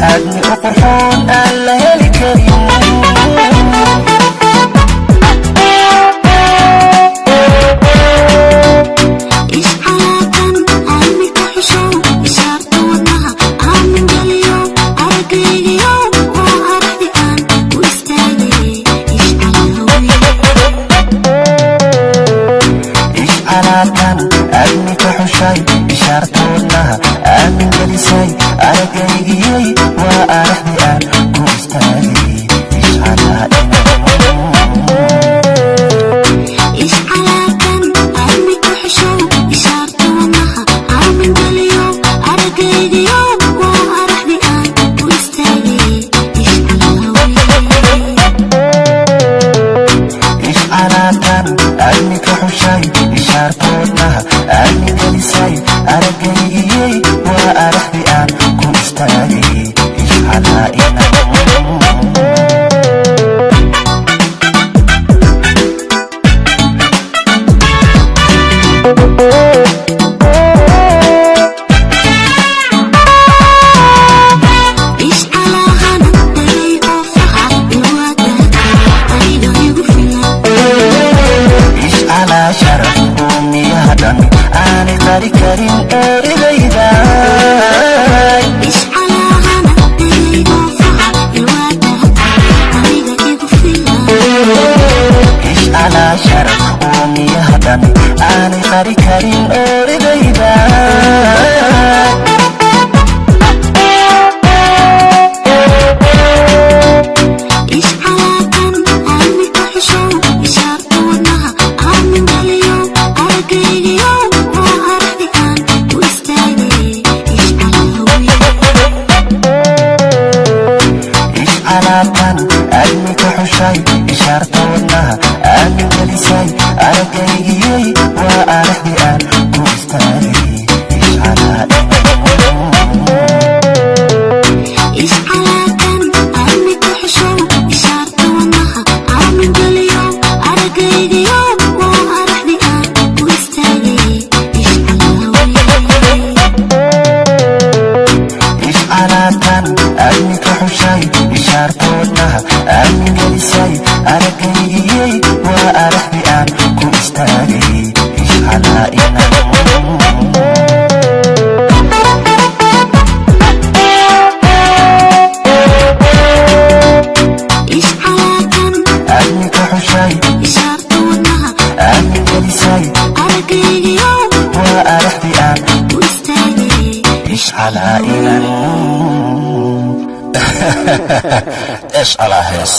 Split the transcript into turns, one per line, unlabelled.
Aadmi u qurxoon aan la heli karin.
Ishcalaakan aadmi ka xushow, ishaarta wadnaha aamin geliyo, aragaygiyo waa araxdi aan ku istaagay. Ishcalaawe.
Ishcalaakan aadmi ka xushay, ishaarta wadnaha aamin gelisay, aragaygiyey waa araxdi aan ku istaagay. Ishcalaa inan.
Ishcalaakan aadmi ka xushow, ishaarta wadnaha aamin geliyo, aragaygiyo waa araxdi aan ku istaagay. Ishcalaawe.
Ishcalaakan aadmi ka xushay, ishaarta wadnaha aamin gelisay, aragaygiyey waa araxdi aan ku istaagay. Ishcalaa inan.
Ishcalaahana dagay oofaha ilwaadaka aniga igu filan.
Ishcalaa sharaf uumiyaha dhan aanay qari karin eeridayda.
Ishcalaahana dagay oofaha ilwaadaka aniga igu filan.
Ishcalaa sharaf uumiyaha dhan aanay qari karin eeridayda.
Ishcalaakan aadmi ka xushow, ishaarta wadnaha aamin geliyo, aragaygiyo waa araxdi aan ku istaagay. Ishcalaawe.
Ishcalaakan aadmi ka xushay, ishaarta wadnaha aamin gelisay, aragaygiyey waa araxdi aan ku istaagay. Ishcalaa inan.
Ishcalaakan aadmi ka xushow, ishaarta wadnaha aamin geliyo, aragaygiyo waa araxdi aan ku istaagay. Ishcalaawe.
Ishcalaakan aadmi ka xushay, ishaarta wadnaha aamin gelisay, aragaygiyey waa araxdi aan ku istaagay. Ishcalaa inan.
Ishcalaakan
aadmi ka xushay,
ishaarta wadnaha
aamin gelisay,
aragaygiyo
waa araxdi aan
ku istaagay.
Ishcalaa inan. Ishcalaa hees.